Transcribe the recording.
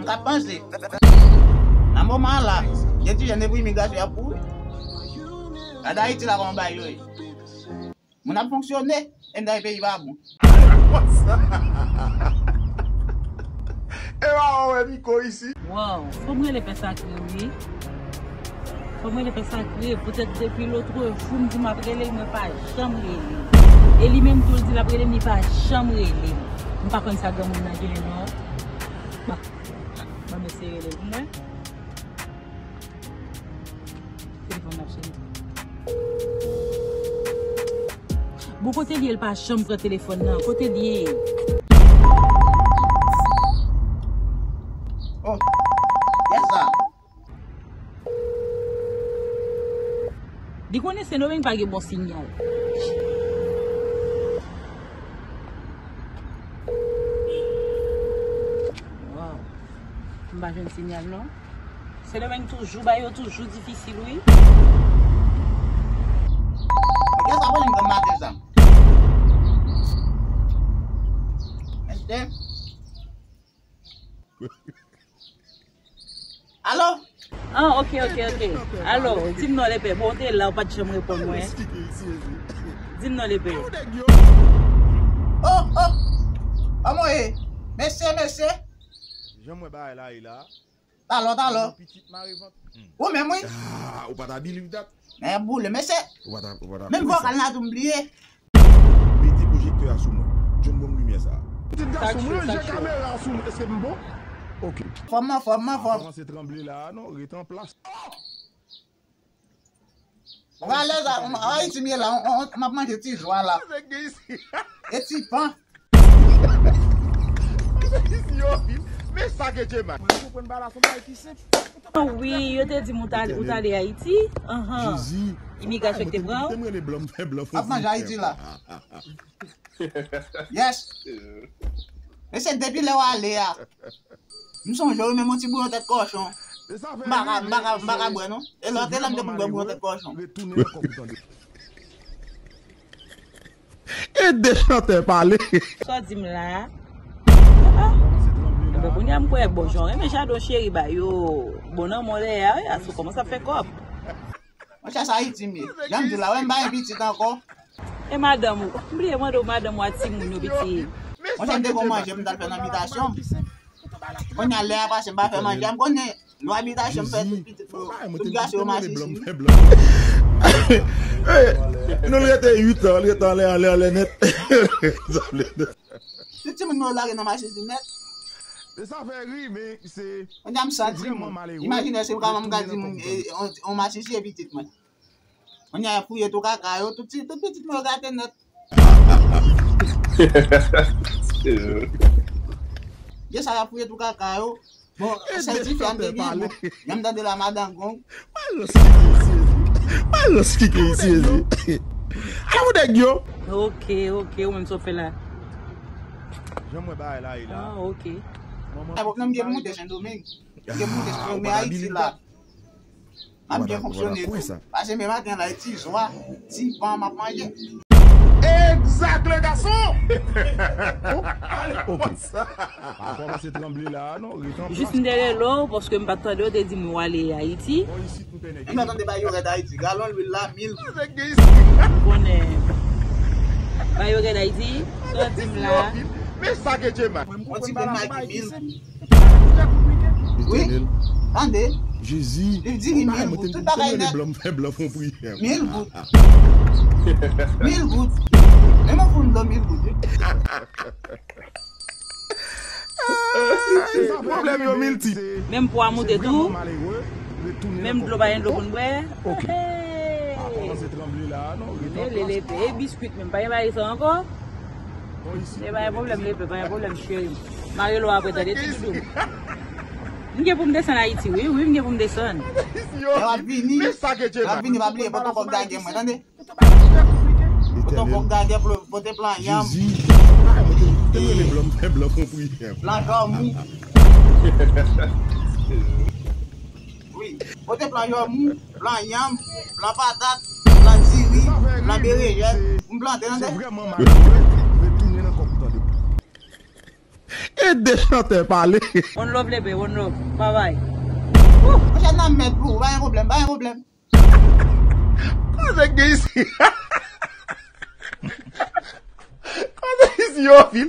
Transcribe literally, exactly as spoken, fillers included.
K ap panse. Nan moman an la, gen ti jèn epi imigrasyon y ap kouri. Gade Ayiti la kòman bagay yo ye. Moun ap fonksyone, e m ta peyi pa bon. E pa wè Miko isi. Wow, fò m rele pè sakre wi. Fò m rele pè sakre, poutèt depi lòt jou m di m ap rele l, mwen pa janm rele l. E li menm tou l di l ap rele m, li pa janm rele m. M pa konn sa granmoun nan genyen non. Bon, ban m eseye rele l pou mwen. Telefòn nan ap sone. Bon, kote l ye, l pa janm pran telefòn nan. Kote l ye? Oh, yes sir. Li konnen Sendomeng pa gen bon sinyal. Wow. M pa jwenn sinyal non. Sendomeng toujou, bagay yo toujou difisil wi. Gen sa pale m nan maten sa. Mesye. Alo? Ah, ok, ok, ok. Alo, di m non lepè. Bon, ou te la, ou pa t janm reponn mwen. Di m non lepè. Oh, oh. Kòman w ye? Mesye, mesye. Jan m wè bagay la ye la. Talò, talò. Yon pitit mare vant. Ou menm wi. Ah, ou pa ta believe that. Men boule, mesye. Ou pa ta, ou pa ta kwè sa. Menm vokal la tou m bliye. Mete pwojektè a sou mwen. John, ban m limyè sa a. Pitit gason, mwen je kamera a sou mwen. Èske m bon? Ok. Fò m, fò m, fò m. Pa kòmanse tranble la a non, rete an plas. Mwen alèz a, Ayiti m ye la, m ap manje ti jwa la. E ti pan. Men sa ke Djema. Mwen konprann bagay la, se yon bagay ki senp. Ah wi, yo te di m ou t ale, ou t ale Ayiti. Anhan. Imigrasyon ki te pran w. Ap manje Ayiti la. Yes. Mesye, depi lè w ale a, m sonje w menm yon ti bouyon tèt kòchon. M pa ka, m pa ka, m pa ka bwè non. E lè w te la, m te konn bwè bouyon tèt kòchon. E de chantè pale. Sa w di m la a? Ah, ah. Enben, kounye a m kwè, bon, jan w renmen Jadon cheri ba yo. Bon, nan mwen lè a, wi, asou kòmanse ap fè kòb. Monchè, sa Ayiti m ye. Jan m di w la, wè m pa gen pitit ankò. E madanm ou? M bliye mande w madanm ou a timoun yo pitit. Monchè, m te gon manje pou m t al fè nan bitasyon m. Kounye a lè a pase, m pa fè manje a, m konnen lwa bitasyon m fè tout pitit mwen yo. Tout gason yo masisi. Nou rete uit an, rete anlè, anlè, anlè nèt. Tout timoun mwen yo lage nan masisi nèt. E sa fè ri, men se... Kounye a m santi m. Imajine se kòman m ka di moun, e, on, on masisi e pitit mwen. Kounye a y ap fouye tou kaka yo, tout ti, tout pitit mwen yo gate nèt. Gen sa y ap fouye tou kaka yo. Bon, sèl dife a m te gen, bon, jan m tande la madan gong. Mwen lòs kite isi, mwen lòs kite isi. Ala ou nèg yo. Ok, ok, ou menm sa w fè la. Jan mwen bagay la ye la. Ah, ok. Manman, non, m gen pou moute Sendomeng. M gen pou moute Sendomeng, Ayiti la. M ap byen fonksyone tou. Pase men maten la, e ti jwa, ti pan m ap manje. Exact, le garçon! Ok. Pa kòmanse tranble la, non, rete an plas. Jis m te rele w, paske m pa t tande w te di m ou ale Ayiti. M pa tande ba yo rèd Ayiti. Galon lwil la, mil goud. M konnen. Ba yo rèd Ayiti, sa w di m la. Men sa ke Djema. Yon ti grenn Magi, mil goud. Wi, tande. Jezi. Li di li mil goud, tout bagay nèt. Mil goud. Mil goud. Menm yon foun dlo mil goud, wi. Pwoblèm yo miltip. Menm pwa moute tou. Menm dlo pa gen dlo pou n bwè. Ok. Lele, lele, e biskwit menm, pa gen bagay sa ankò. E pa gen pwoblèm, lepè, pa gen pwoblèm, cheri m. M a rele w apre, tande, ti doudou. M gen pou m desann Ayiti, wi, wi, m gen pou m desann. Lè w ap vini, lè w ap vini, pa bliye pote kòb gagè mwen, tande. Pote kòb gagè, pote plan yanm. Plan jòmou. Wi. Pote plan jòmou, plan yanm, plan patat, plan diri, plan berejèn. M plante nan tè. Se vrèman malere retounen nan kòb ou tande. E De chantè pale. One love, lebe, one love. Bye bye. Monchè, nan mèd pou ou, pa gen pwoblèm, pa gen pwoblèm. Koze gen isi? Koze isi yo fil?